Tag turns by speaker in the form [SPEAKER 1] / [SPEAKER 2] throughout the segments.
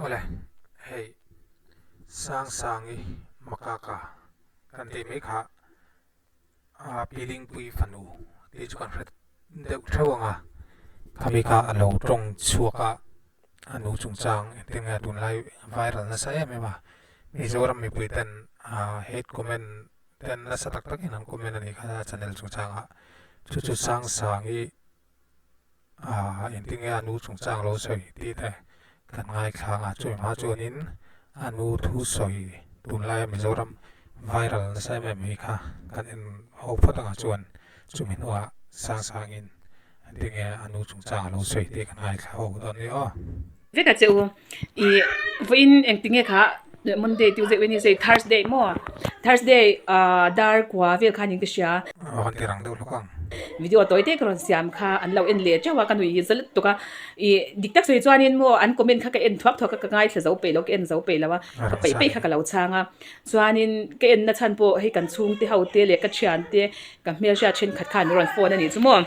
[SPEAKER 1] Awle, hei Sangsangi Makaka kan tih mai kha a Pi Lingpui fanu tih chu kan hre deuh theuh ang a, khami kha a lo tawng chhuak a, a nu chungchang engtin nge tunlai viral nasa em em a, Mizoram mipui ten hate comment ten nasa tak takin an comment a nih kha a channel chungchangah chu chu Sangsangi Aaa engtin nge a nu chungchang lo sawi tih te kan ngaithla ang a, chumi hma chuanin a nu thu sawi tunlaia Mizoram viral nasa em em hi kha kan en ho phawt ang a chuan chumi hnuah sang sangin engtin nge a nu chungchang a lo sawi tih kan ngaithla ho dawn nia aw.
[SPEAKER 2] Vek a che u. I vawiin engtinge kha Monday, Tuesday, Wednesday, Thursday maw? Thursday ah dar kua vel khan in ka hria.
[SPEAKER 1] Aw kan ti rang deuh hlawk ang.
[SPEAKER 2] Video tawi te ka rawn siam kha an lo en leh teuh a ka nui hi za lutuk a. I dik tak sawi chuanin maw an comment kha ka en thuak thuak a ka ngaithla zo peih lo ka en zo peih lo a ka peih peih kha ka lo chhang a. Chuanin ka en na chhan pawh hei kan chhungte ho te leh ka thiante ka hmelhriat thenkhat khan min rawn phone a nih chu maw.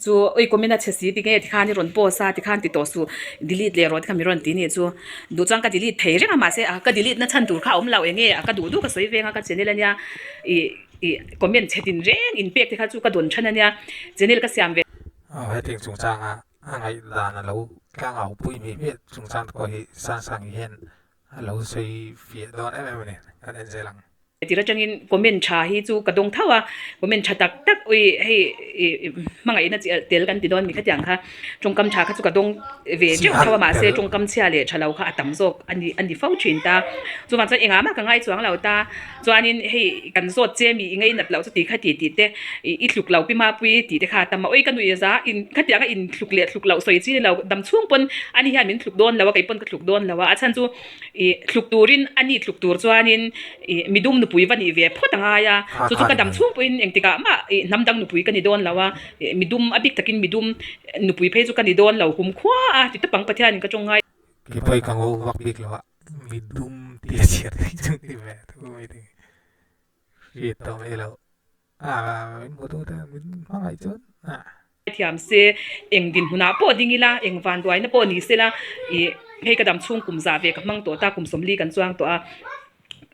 [SPEAKER 2] Chu ui comment a chhe si ti nge tikhan i rawn post a tikhan ti tawh suh delete leh rawh tikhan min rawn ti nih chu duh chuan ka delete thei reng a mahse a ka delete na chhan tur kha a awm lo eng nge a ka duh duh ka sawi veng a ka channel ania ih ih comment chhe tin reng in pek te kha chu ka dawn than ania channel ka siam ve.
[SPEAKER 1] Aw hetiang chungchanga a ngaihdan a lo tlangau pui hmih hmiah chungchang te pawh hi Sangsangi hian a lo sawi fiah dawn em em a ni kan en zel ang.
[SPEAKER 2] Tir atangin comment tha hi chu ka dawng tho a, comment tha tak tak ui hei ih hmangaihna chi tel kan ti dawn mi khatiang kha tawngkam tha kha chu ka dawng ve teuh tho a mahse tawngkam chhia leh tha lo kha a tam zawk a ni a ni fo thin ta. Chuvang chuan engah mah ka ngai chuang lo ta, chuanin hei kan zawt che mi i ngainat loh chu ti kha ti tih te ih i tluk lo pi mapui tih te kha a tam a, ui ka nuih za in khatiang a in tluk leh tluk loh sawi chi ni lo dam chhung pawn ani hian min tluk dawn lo a kei pawn ka tluk dawn lo a, a chhan chu Ih thluk turin a ni thluk tur chuanin ih midum nupui va nih ve phawt a ngai a, chu chu ka dam chhung pawhin engtikah mah ih hnam dang nupui ka ni dawn lo a, ih midum a bik takin midum nupui phei chu ka ni dawn lo kum khua a ti tawp ang Pathianin ka tawng ngai.
[SPEAKER 1] Kei pawhin ka ngo vak bik lo a, midum tih a chhiar theih chung ti ve thu mai te hriat tawh mai loh.
[SPEAKER 2] Thiam se, eng dinhmunah pawh ding ila, eng vanduaina pawh ni sela, ih hei ka dam chhung kum zah ve ka hmang tawh ta, kum 40 kan chuang tawh a,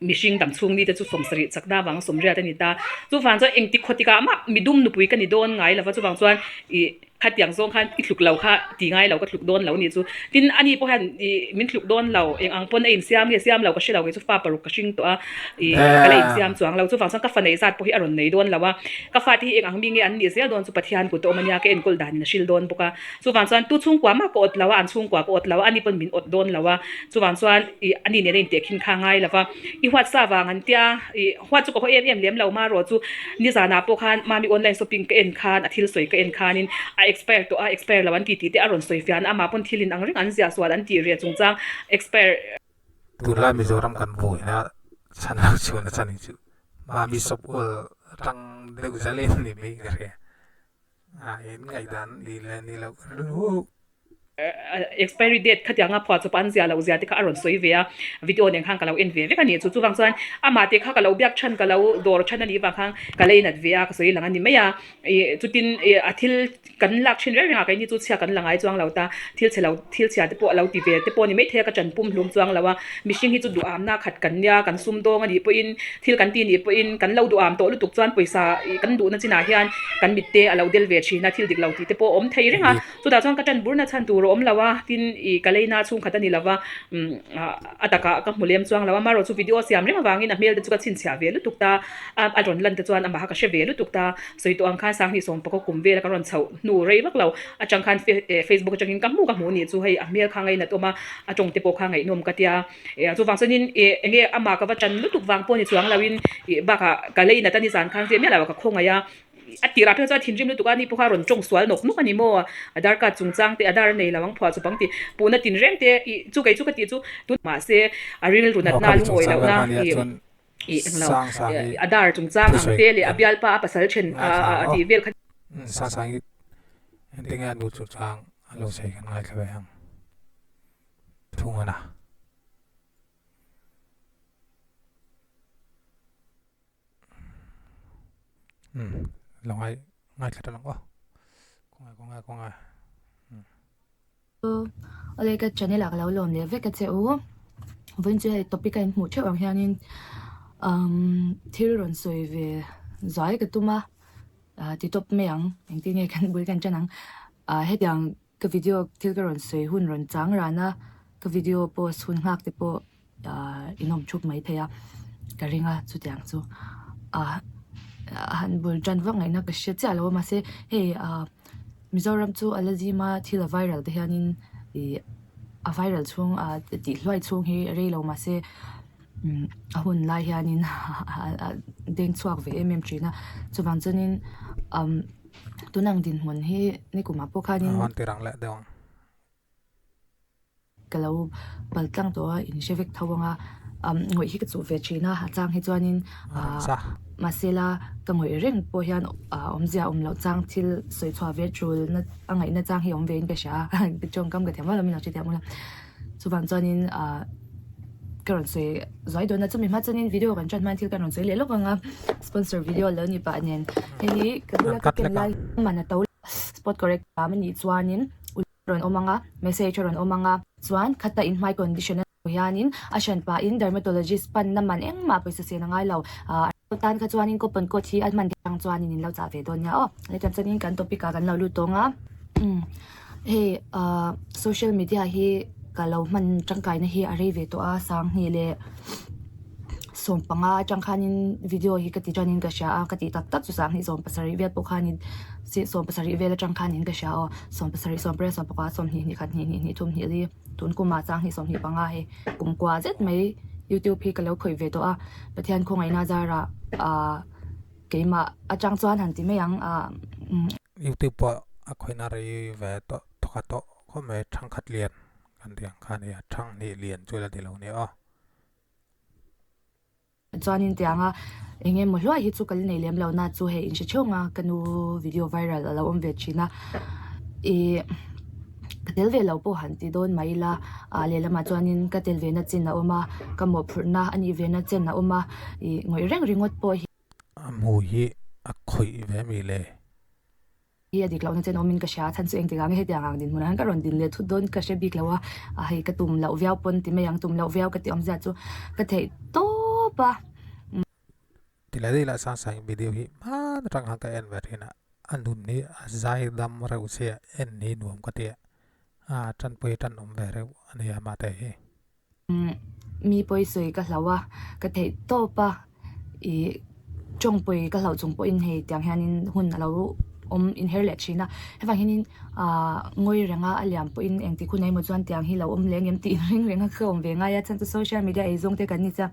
[SPEAKER 2] mihring dam chhung ni te chu 70 chakna avanga 80 a ni ta. Chuvang chuan engti khawtikah mah midum nupui ka ni dawn ngai lova, chuvang chuan ih Khatiang zawng khan i tluk lo kha ti ngai lo ka tluk dawn lo nih chu. Tin, ani pawh hian ih min tluk dawn lo, eng ang pawn a insiam nge siam lo ka hre lo kei chu fa paruk ka hring tawh a, ih ka la insiam chuang lo. Chuvang chuan ka fa neih zat pawh hi a rawn nei dawn lo a, ka fate hi eng ang mi nge an nih zel dawn chu Pathian kut a awm a nia, ka enkawl danin a hril dawn bawk a. Chuvang chuan tu chhungkua mah ka awt lo a, an chhungkua ka awt lo a, ani pawn min awt dawn lo a. Chuvang chuan ih ani nena intehkhin kha a ngai lo va, i huat sa vang an tia ih. Huat chu ka haw em em lem lo marawh chu nizanah pawh khan mami online shopping ka en khan a thil sawi ka en khanin a expire tawh a expire lo an ti tih te a rawn sawi fiahna amah pawn thil in ang reng an ziah sual an tih reh chungchang expire
[SPEAKER 1] Tunlai Mizoram kan buaina chhan lo chhuahna chhan hi chu mami shop ual atang deuh zalin ni mai ka hria. A in ngaihdan ni leh ni loh ka rilru.
[SPEAKER 2] Expiry date khatianga phuah chawp an zia loh zia te kha a rawn sawi ve a, video nen khan ka lo en ve vek a ni. Chu chuvang chuan amah te kha ka lo biak chhan ka lo dawr chhan a nih vang khan ka lei nat ve a, ka sawi lang a ni mai a. Ih chutin ih a thil kan lak thin reng reng a, keini chu chhia kan la ngai chuang lo ta, thil chhe lo thil chhia te pawh a lo ti ve te pawh a ni maithei a, ka ṭan pum hlum chuang lo a. Mihring hi chu duhamna khat kan nia, kan sumdawng a nih pawhin thil kan ti nih pawhin kan lo duham tawh lutuk chuan pawisa ih kan duhna chinah hian kan mitte a lo del ve thin a, thil dik lo tih te pawh a awm thei reng a. Chutah chuan ka ṭan burna chhan tur a awm lo a, tin ih ka leina chhungkhat a ni lo va, umm a takah ka hmu lem chuang lo a, amaherawhchu chu video siam reng avangin a hmel te chu ka chhinchhiah ve lutuk ta a, a rawn lan te chuan amah kha ka hre ve lutuk ta, sawi tawh ang khan Sanghnih sawmpakaw kum vela ka rawn chhoh hnu rei vak lo atang khan Facebook atangin ka hmu ka hmu nih chu hei a hmel kha ngainat awm a, a tawng te pawh kha ngaihnawm ka tia, chuvang chuanin ih eng nge amah ka va ṭan lutuk vang pawh ni chuang loin ih bakah ka leinat a ni zan khan zeh miah lo a ka khawngaih a. A tirah phei chuan a thinrim lutuk a, ni pawh kha a rawn tawng sual nawk nawk a ni maw? Aadhaar card chungchang te, Aadhaar a nei lo ang phuah chawp ang tih puhna tinreng te ih chu kei chu ka tih chu tun mahse a rilru natna a lungawi lohna ih ih englo Aadhaar chungchang ang te leh a bialpa a pasal then a tih vel kha.
[SPEAKER 1] Sangsangi engtinge a nu chungchang a lo sawi kan ngaithla ve ang thung a na. Umm lo ngai ngaithla ta lang aw khawngaih khawngaih khawngaih umm.
[SPEAKER 3] Awle ka channel ah ka lo lawm leh vek a che u. Vawiin chu hei topic a inhmuh theuh ang hianin umm thil rawn sawi ve zuai ka tum a, ah ti tawp mai ang engtin nge kan bul kan tan ang. Ah hetiang ka video thil ka rawn sawi hun rawn chang ran a, ka video post hun nghak te pawh ah in awm thup mai thei a ka ring a chutiang chu ah han bul tan vak ngaihna ka hre chiah lo a mahse hei ah Mizoram chu a la zim a thil a viral te hianin ih a viral chhung ah tih hluai chhung hi rei lo mahse umm a hun lai hianin a deng chhuak ve em em thin a chuvang chuanin umm tunang dinhmun hi nikumah pawh khanin. Ka lo pal tlang tawh a, in hre vek tho ang a, umm ngawih hi ka chuh ve thin a, a chang hi chuanin ahh mahsela ka ngawih reng pawh hian ah awmzia awm loh chang thil sawi chhuah ve tul na a ngaihna chang hi a awm ve in ka hria a, tawngkam ka thiam vak lo min lo hrethiam ula, chuvang chuanin ah ka rawn sawi zuai dawn a, chumi hma chuanin video kan ṭan hmain thil kan rawn sawi leh lawk ang a, sponsor video lo ni pah nen hei hi ka bula ka ken lai man a to spot correct lam a nih chuanin. rawn awm ang a, message a rawn awm ang a, chuan khata inhmai condition a hianin a hran pahin dermatologist panna man engmah pawisa sen a ngai lo, ah tan kha chuanin coupon code hi a hman theih ang chuanin in lo chah ve dawn nia aw. Hetiang chuanin kan topic ah kan lo lut tawng a, umm hei ah social media hi ka lo hman tangkaina hi a rei ve tawh a, sanghnih leh 15 atang khanin video hi ka ti tanin ka hria a, ka tih tak tak chu 27 vel pawh khanin 17 vel atang khanin ka hria aw, 17, 18, 19, 20, 21, 22, 23, 24 tun kumah 25 hei kum kua zet mai youtube hi ka lo khawih ve tawh a, Pathian khawngaihna zarah ah keimah atang chuan han ti mai ang ah.
[SPEAKER 1] Youtube pawh a khawihna rei ve tawh thawkhat tawh khawp mai thangkhat lian kan tih ang kha a ni a, thanghnih lian chu la ti lo nia aw.
[SPEAKER 3] Chuanin tianga eng emaw hluai hi chu ka la nei lem lo na chu hei in hre theuh ang a ka nu video viral a lo awm ve thin a ih ka tel ve lo pawh han ti dawn mai ila ah lehlamah chuanin ka tel ve na chin a awm a ka mawhphurhna a nih ve na chen a awm a ih ngawih reng ringawt pawh hi.
[SPEAKER 1] A hmuh hi a khawih ve mi le?
[SPEAKER 3] Hi a dik lohna chen awmin ka hria a, chhan chu engtikah nge hetiang ang dinhmunah hian ka rawn din leh thut dawn ka hre bik lo a, a hei ka tum loh viau pawn ti mai ang, tum loh viau ka tih awmzia chu ka theih tawp a.
[SPEAKER 1] Tilai daih lah sang sang video hi hman atang khan ka en ve thin a, a nun hi a zai dam reuh sia en hi nuam ka ti a, a tanpui tan awm ve reuh a nia mahte hi.
[SPEAKER 3] Mi pawi sawi ka hlauh a, ka theih tawp a, ih tawng pawi ka hlauh chung pawhin hei tiang hianin hun a lo awm inher leh thin a, hevang hianin ah ngawi renga a liam pawhin engtik hun emaw chuan tiang hi lo awm leh engem tih ring reng a ka awm ve ngai a, chhan chu social media ei zawng te kan ni chiang.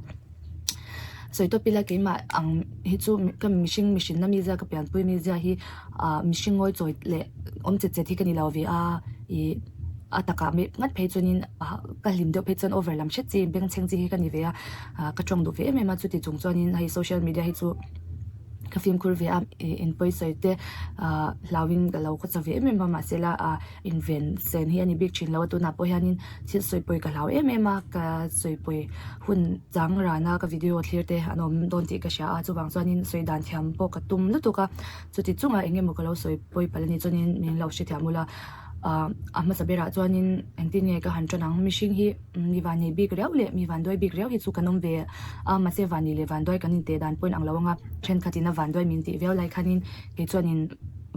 [SPEAKER 3] Sawi tawp ila keimah ang hi chu ka mihring mihrinna mizia ka pianpui mizia hi ah mihring ngawi chawi leh awm chet chet hi ka ni lo ve a ih a takah mi ngat phei chuanin ah ka hlim deuh phei chuan over lam hret chi bengchheng chi hi ka ni ve a ah ka tawng duh ve em em a chuti chung chuanin hei social media hi chu ka fimkhur ve a ih inpawi sawi te ah hlauhin ka lo khawcha ve em em a mahse la ah inven sen hi a ni bik thin lo a tunah pawh hianin thil sawi pawi ka hlau em em a ka sawi pawi hun chang rana ka video thlir te an awm dawn tih ka hria a chuvang chuanin sawi dan thiam pawh ka tum lutuk a chuti chungah eng emaw ka lo sawi pawi palh a nih chuanin min lo hrethiam ula ah a hmasa berah chuanin engtin nge ka han tan ang mihring hi mi van nei bik riau leh mi van duai bik riau hi chu kan awm ve a mahse vanni leh vanduai kan inteh dan pawhin ang lo ang a thenkhatin a vanduai min tih viau lai khanin kei chuanin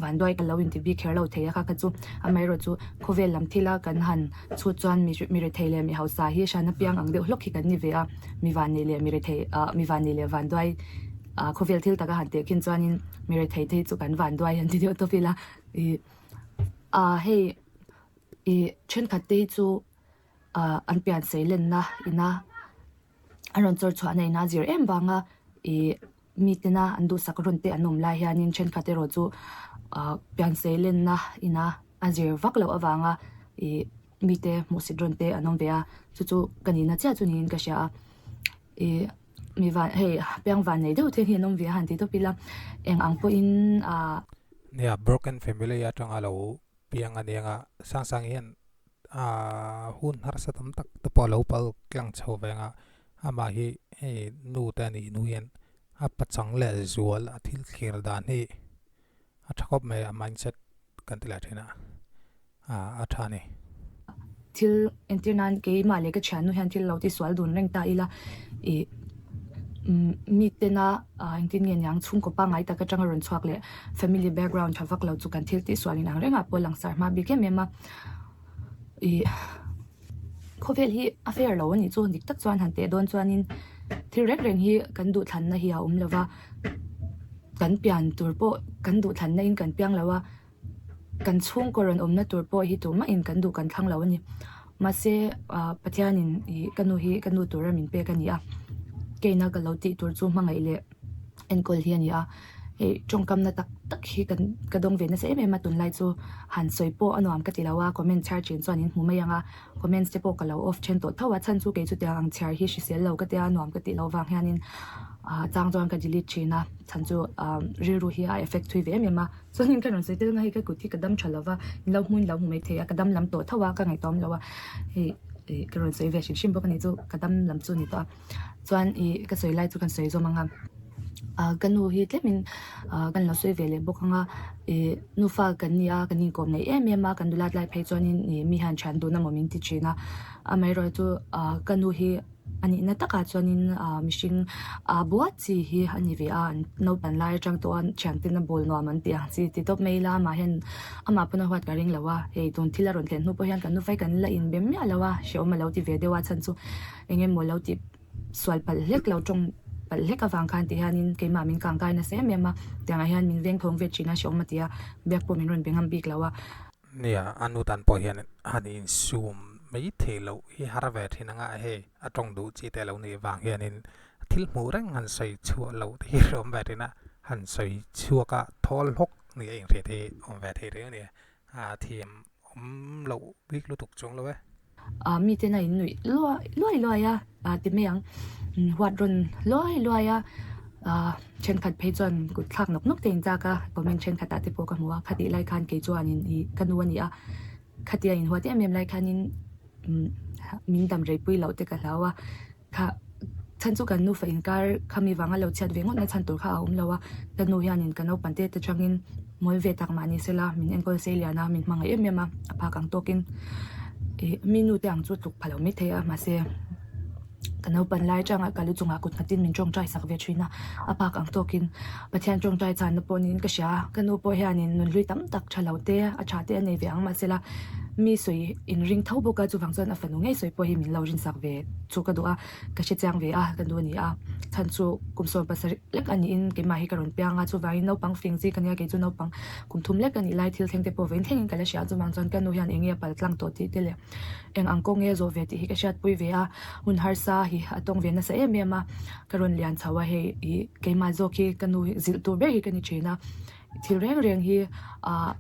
[SPEAKER 3] vanduai ka lo inti bik kher lo thei a kha kha chu amaherawh chu khawvel lam thila kan han Chhut chuan mi mi rethei leh mi hausa hi hran apiang ang deuh hlawk hi kan ni ve a, mi vannei leh mi rethei ah mi vannei leh vanduai ah khawvel thil taka han teh khin chuanin mi rethei te hi chu kan vanduai han ti deuh tawp ila ih ah hei ih thenkhat te hi chu ah an pian sei lenna ina an rawn chawr chhuahna ina zir em vanga ih Mitena an duhsak rawn te an awm lai hianin thenkhat erawh chu ah piansei lenna ina a zir vak loh avanga ih mite hmuhsit rawn te an awm ve a, chu chu ka nihna chiah chu niin ka hria a, ih mi van hei piang van nei deuh te hi an awm ve a han ti tawp ila eng ang pawhin ah.
[SPEAKER 1] Nia broken family atanga lo piang a nia nga sang sang hian ah hun harsa tam tak te pawh a lo pal tlang chho ve ang a amah hi hei nu te a nih hnu hian a pachang leh zual a thil thlir dan hi a tha khawp mai a mindset kan ti leh thin a ah a tha a ni.
[SPEAKER 3] Thil entir nan keimah leh ka thiannu hian thil lo ti sual dun reng ta ila ih mi tena ah engtin nge niang chhungkaw pangngai tak atanga rawn chhuak leh family background tha vak lo chu kan thil tih sual inang rengah pawh langsar hma bik em em a ih khawvel hi a fair lo a nih chu dik tak chuan han teh dawn chuanin thil reng reng hi kan duhthlanna hi a awm lo va kan pian tur pawh kan duhthlanna in kan piang lo a. Kan chhungkaw rawn awmna tur pawh hi tumahin kan duh kan thlang lo a ni. Mahse ah Pathianin ih ka nu hi ka nu tura min pek a ni a, keina ka lo tih tur chu hmangaih leh enkawl hi a ni a. Hei tawngkamna tak tak hi kan ka dawng ve nasa em em a tunlai chu han sawi pawh a nuam ka ti lo a, comment chhiar chin chuan in hmu mai ang a, comments te pawh ka lo off then tawh tho a, chhan chu kei chu tiang ang chhiar hi hrisel lo ka tia nuam ka tih loh vang hianin ah chang chuan ka delete thin a, chhan chu ah rilru hi a effect thui ve em em a. Chuanin ka rawn sawi tel nga hei ka kut hi ka dam tha lova, in lo hmuin lo hmu mai thei a, ka dam lam tawh tho a, ka ngaihtuah lo a, hei ih ka rawn sawi ve hrim hrim bawk a ni chu ka dam lam chu a ni tawh a. Chuan ih ka sawi lai chu kan sawi zawm ang a, ah ka nu hi tlemin ah kan lo sawi ve leh bawk ang a, ih nufa kan ni a, kan inkawm nei em em a, kan dulat lai phei chuanin ih mi hian thian dun amaw min ti thin a, amaherawhchu chu ah ka nu hi. A nihna takah chuanin ah mihring ah buat chi hi a ni ve a, an naupan lai atang tawh a thianten a bawl nuam an tih ang chi ti tawp mai ila amah hian amah pawn a huat ka ring lo a, hei tun thil a rawn thlen hnu pawh hian kan nufai kan la inbe miah lo a, hrehawm a lo ti ve deuh a chhan chu eng emaw lo tih sual palh hlek lo tawng palh hlek avang khan ti hianin keimah min kangkai nasa em em a, tiangah hian min veng thawng ve thin a hrehawm a ti a, biak pawh min rawn be ngam bik lo a.
[SPEAKER 1] Nia, a nu tan pawh hian han insum mai thei loh hi har ve thin anga hei a tawng duh chi te lo nih vang hianin thil hmuh reng han sawi chhuah loh te hi awm ve thin a, han sawi chhuak a thawl hlawk ni a inhriat hi awm ve thei reng a ni a, thiam awm loh bik lutuk chuang lo e.
[SPEAKER 3] Ah miten a innuih luai luai luai a ah ti mai ang huat rawn luai luai a ah thenkhat phei chuan kut thlak nawk nawk te in chak a comment thenkhat ah te pawh ka hmu a khatih lai khan kei chuanin ih ka nu a ni a khatia inhuat em em lai khanin min dam rei pui loh te ka hlau a. Kha chhan chu kan nufa inkar khami vanga lo chhiat ve ngawtna chhan tur kha a awm lo a, ka nu hianin ka naupang te te changin mawi ve tak mah ni sela min enkawl sei lian a, min hmangaih em em a, a phak ang tawkin ih mi nu te ang chu tluk pha lo mai thei a, mahse ka naupang lai atanga ka lu chungah kut nghatin min tawngtai sak ve thin a, a phak ang tawkin Pathian tawngtai chhanna pawh niin ka hria a, ka nu pawh hianin nunhlui tam tak tha lo te a tha te a nei ve ang mahsela mi sawi inring tho bawk a, chuvang chuan a fanu ngei sawi pawh hi min lo rinsak ve chu ka duh a, ka hre chiang ve a, ka nu a ni a, chhan chu kum 17 lek a niin keimah hi ka rawn piang a, chuvangin naupang fing chi ka nia kei chu naupang kum thum lek a nih lai thil thleng te pawh vawiin thlengin ka la hria a, chuvang chuan ka nu hian eng nge a pal tlang tawh tih te leh eng ang kawng nge a zawh ve tih hi ka hriatpui ve a, hun harsa hi a tawng ve nasa em em a, ka rawn lian chho a hei ih keimah zawk hi ka nu hi zilh tur ber hi ka ni thin a, thil reng reng hi ah.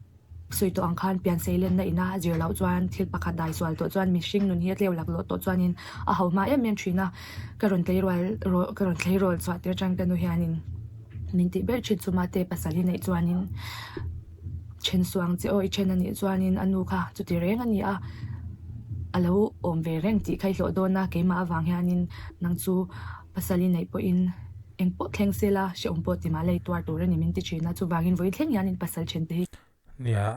[SPEAKER 3] Sawi tawh ang khan pian seilenna ina a zir loh chuan thil pakhat dai sual tawh chuan mihring nun hi a tleu laklawh tawh chuanin a ho hma em em thin a, ka rawn tleirawl ka rawn tleirawl chhuah tir atang ka nu hianin min tih ber thin chu mate pasal hi neih chuanin then suang che aw i then a nih chuanin a nu kha chuti reng a ni a, a lo awm ve reng tih kha i hlawh dawn a keimah avang hianin nang chu pasal i neih pawhin. Eng pawh thleng se la, hrehawm pawh ti mah la i tuar tur a ni min ti thin a, chuvangin vawi thleng hianin pasal then te hi.
[SPEAKER 1] Nia,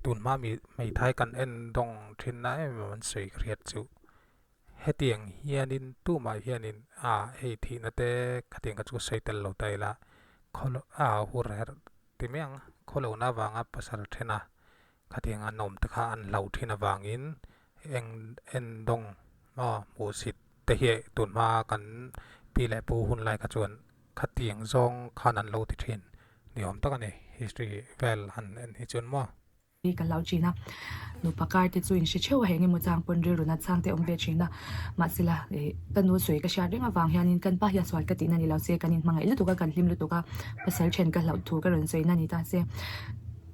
[SPEAKER 1] tun hma mi hmeithai kan en dawng thin na em em an sawi ka hriat chu. Hetiang hianin tumah hianin a hei thihna te khatiang kha chu ka sawi tel lo ta ila, khaw a hur herh ti mai ang, khaw lohna avanga pasal then a Khatiang an awm te kha an hlauh thin avangin eng en dawng maw hmuhsit te hi tun hma kan pi leh pu hun lai kha chuan khatiang zawng khan an lo ti thin ni awm tak a ni history vel han en hi chuan maw.
[SPEAKER 3] Hi ka hlauh thin a, nupa kar te chu in hre theuh a heng emaw chang pawn rilru nat chang te awm ve thin a, mahsela ih ka nu sawi ka hriat reng avang hianin kan pa hi a sual ka tihna ni lo se kan inhmangaih lutuk a kan hlim lutuk a pasal then ka hlauh thu ka rawn sawina ni ta se.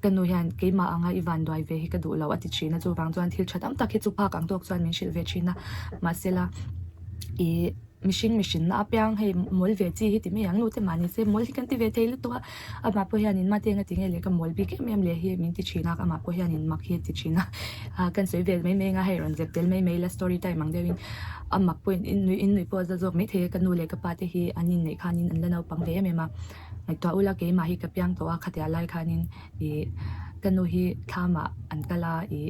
[SPEAKER 3] Ka nu hian keimah anga i van duai ve hi ka duh lo a ti thin a, chuvang chuan thil tha tam tak hi chu phak ang tawk chuan min hrilh ve thin a. Mahsela ih mihring mihrinna apiang hei mawl ve chi hi ti mai ang nu te mahni se mawl hi kan ti ve thei lutuk a, amah pawh hianin mate enga tinge leh ka mawl bik em em leh hi min ti thin a, amah pawh hianin mak hi a ti thin a. Ah kan sawi vel mai mai anga hei rawn zep tel mai mai la story time ang deuhin a mak pawhin in nuih in nuih pawh a za zawk mai thei a, ka nu leh ka pa te hi an inneih khanin an la naupang ve em em a. Ngaihtuah ula keimah hi ka piang tawh a khatia lai khanin ih ka nu hi thlamah an kal a ih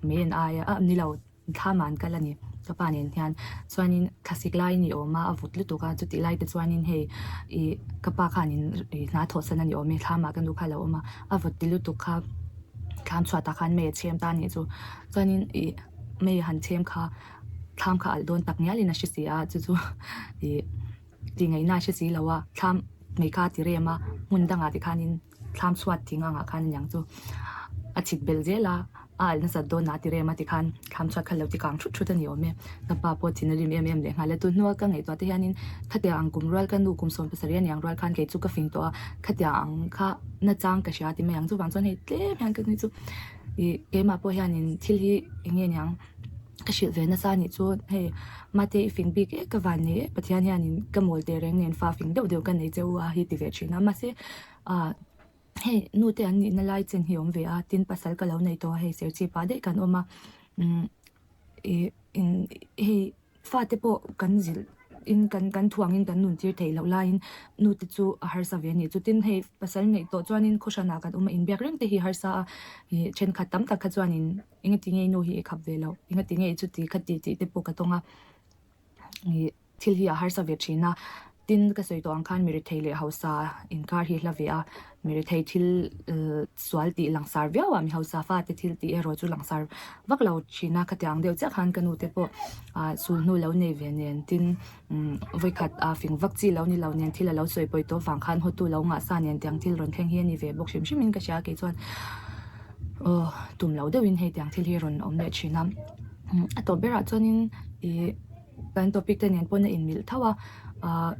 [SPEAKER 3] mei an ai a ah ni lo. Thlamah an kal a ni ka pa nen hian chuanin thlasik lai ni awm a a vut lutuk a chutih lai te chuanin hei ih ka pa khanin ih hna thawh san a ni awm e thlamah ka nu kha a lo awm a a vut ti lutuk kha thlam chhuatah khan mei a chhem ta a nih chu chuanin ih mei a han chhem kha thlam kha alh dawn tak ngialin a hre si a chu chu ih tih ngaihna a hre si lo a thlam mei kha a ti rem a hmun dangah te khanin. Thlam chhuat thing angah khan aniang chu a chhit belh zel a, a alh nasat dawn a ti rem a tikhan thlam chhuat kha lo ti kang thut thut a ni awm e. Ka pa pawh thin a rim em em leh nghal a, tun hnua ka ngaihtuah te hianin khatiang ang kum rual ka nu kum 17 aniang rual khan kei chu ka fing tawh a, khatiang ang kha nachang ka hria ti mai ang chuvang chuan hei tlem hian ka ni chu ih keimah pawh hianin thil hi eng nge niang ka hrilh ve nasa anih chu hei mate i fing bik e ka van nei e Pathian hianin ka mawl teh reng nen fa fing deuh deuh ka nei che u a hi ti ve thin a mahse Ah hei nu te an nihna lai chen hi awm ve a tin pasal ka lo nei tawh a hei serchhip ah daih kan awm a umm ih in hei fate pawh kan zilh in kan kan thuangin kan nun tir theih loh laiin nu te chu a harsa ve a ni chutin hei pasal neih tawh chuanin khaw hranah kan awm a inbiak reng te hi harsa a ih thenkhat tam tak kha chuanin engati nge i nu hi i khap ve loh engati nge i chuti khati tih te pawh ka tawng a ih. Thil hi a harsa ve thin a, tin ka sawi tawh ang khan mirethei leh hausa inkar hi hla ve a, mirethei thil sual tih langsar viau a, mi hausa fate thil tih erawh chu langsar vak lo thin a, khatiang deuh chiah khan ka nu te pawh sul hnu lo nei ve nen tin vawikhat a fing vak chi lo ni lo nen thil a lo sawi pawi tawh vang khan hawtu lo ngah sa nen tiang thil rawn thleng hi a ni ve bawk hrim hrim in ka hria kei chuan aw tum lo deuhin hei tiang thil hi rawn awm leh thin a, a tawp berah chuanin ih. Kan topic te nen pawn a inmilh tho a, ahh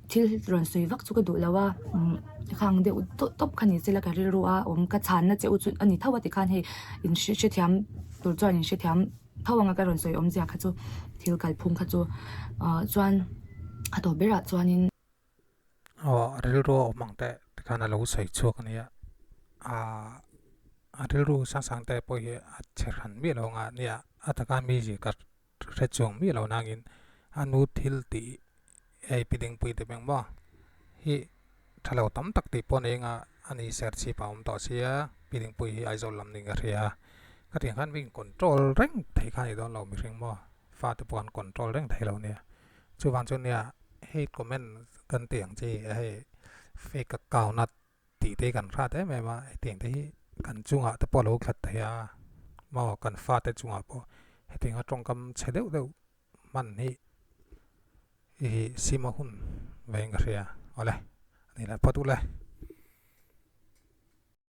[SPEAKER 3] thil rawn sawi vak chu ka duh lo a, umm khang deuh tawp kha ni sela ka rilru a awm ka chhanna che u chu a ni tho a tikhan hei in hrethiam tur chuan in hrethiam tho anga ka rawn sawi awmzia kha chu thil kalphung kha chu ahh chuan a tawp berah chuanin.
[SPEAKER 1] Aw a rilru a awm ang teh tikhan a lo sawi chhuak a nia ahh a rilru sang sang te pawh hi a che hran miah lo ang a nia a taka mi zir ka hre chuang miah lo nangin a nu thil tih hei pi dingpui te beng maw hi tha lo tam tak tih pawh a nei anga a ni serchhip a awm tawh sia pi dingpui hi Aizawl lam niin ka hria ka tih ang khan mi in control reng thei kha a ni dawn lo mihring maw fate pawh an control reng thei lo nia chuvang chu nia hate comment kan tih ang chi hei fake account a tih te hi kan hrat em em a hetiang te hi kan chungah te pawh a lo thlat thei a maw kan fate chungah pawh hetiang a tawngkam chhe deuh deuh hman hi ih sima hun veng ka hria awle a ni leh phawt u le.